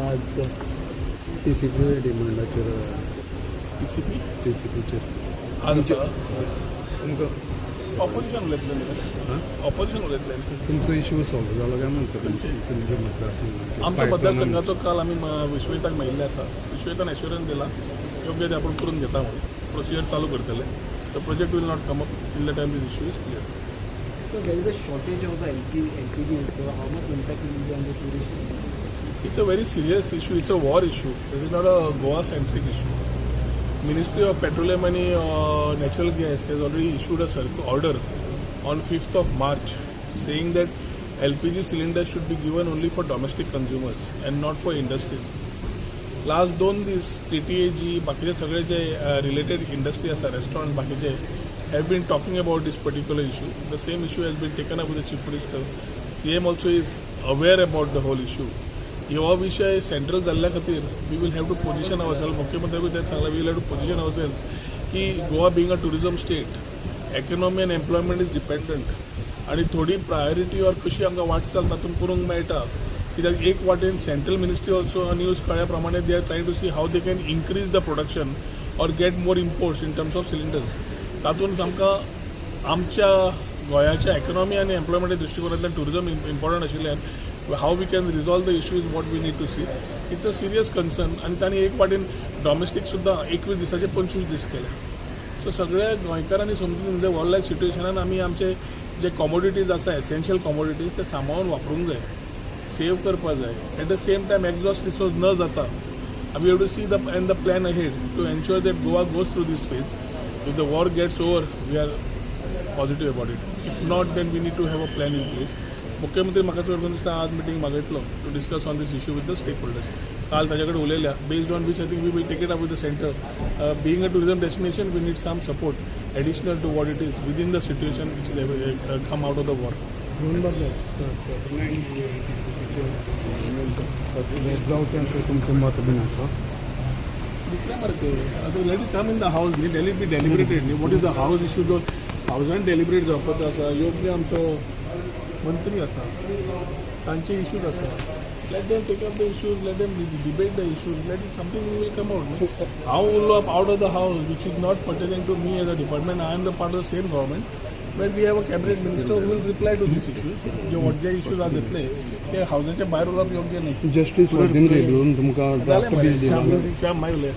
आज TCP डिमांडाचेर TCP टीसीपीचेर आज तुमकां ऑपोजिशन उलयतलें न्ही, ऑपोजिशन उलयतलें. तुमचो इश्यू सॉल्व जालो काय म्हणटा तुमच्या मतदारसंघात? आमच्या मतदारसंघाचो काल आमी विश्वजिताक मेळिल्ले आसा. विश्वजितान एश्युरन्स दिला योग्य ते आपूण करून घेता म्हणून, प्रोसिजर चालू करतले. The project will not come up in the time this issue is clear. So there is a shortage of the LPG, so how much impact will be on the tourist? It's a very serious issue. It's a war issue. It is not a Goa-centric issue. Ministry of Petroleum and Natural Gas has already issued a order on 5th of March saying that LPG cylinders should be given only for domestic consumers and not for industries. Last 2 दीस TTAG बाकीचे सगळे जे related industry आसा, restaurant बाकीचे have been talking about this particular issue. The same issue has been taken up with the Chief Minister. CM also is aware about the whole issue. हो विशय central जाल्ल्या खातीर we will have to position ourself. मुख्यमंत्र्याकूय तेच सांगलां, we will have to position ourself की Goa being a tourism state, economy and employment is dependent आनी थोडी priority or कशी आमकां वाटचाल तातूंत करूंक मेळटा. कित्याक एक वाटेन सेंट्रल मिनिस्ट्री ऑल्सो न्यूज कळ्ळ्या प्रमाणे they are trying to see how they can increase the production or get more imports in terms of cylinders. तातूंत आमकां आमच्या गोंयाच्या इकॉनॉमी आनी एम्प्लॉयमेंटा दृश्टिकोनांतल्यान टुरिजम इम्पॉर्टंट आशिल्ल्यान how we can resolve the issue is what we need to see. It's a serious concern. आनी तांणी एक वाटेन डॉमेस्टीक सुद्दां 21 दिसाचे 25 दीस केले. सो सगळ्या गोंयकारांनी समजून म्हणजे वॉर लायक सिट्युएशनान आमी आमचे जे कॉमोडिटीज आसा, एसेन्शियल कॉमोडिटीज, ते सांबाळून वापरूंक जाय, सेव करपाक जाय. At the same time exhaust resource न जाता we have to see the and the plan ahead to ensure that Goa goes through this phase. If the war gets over, we are positive about it. If not, then we need to have a plan in place. मुख्यमंत्री म्हाका चड करून दिसता आज meeting मागयतलो to discuss on this issue with the stakeholders. काल ताजे कडेन उलयल्या, based on which I think we will take it up with the centre. Being a tourism destination, we need some support additional to what it is within the situation which come out of the war. तुमचें मत बीन आसा कितलें मरे ते आतां let it come in the house न्ही, let it be deliberated न्ही. What is the house issue जो हावजान डेलिबरेट जावपाचो आसा, योग्य आमचो मंत्री आसा, तांचे इश्यूज आसा. Let them take up the issues, let them debate the issues, let it something will come out न्ही. हांव उलोवप out of the house which is not pertaining to me as a department. I am the part of the same government, but we have a cabinet minister who will reply to these issues. J what J issues आज येतले ते हावजाच्या भायर उलोवप योग्य न्ही. Justice Vardhan रेल्वेन तुमकां जालें ड्राफ्ट मरे, बील दिलां. श्याम मागीर उलया.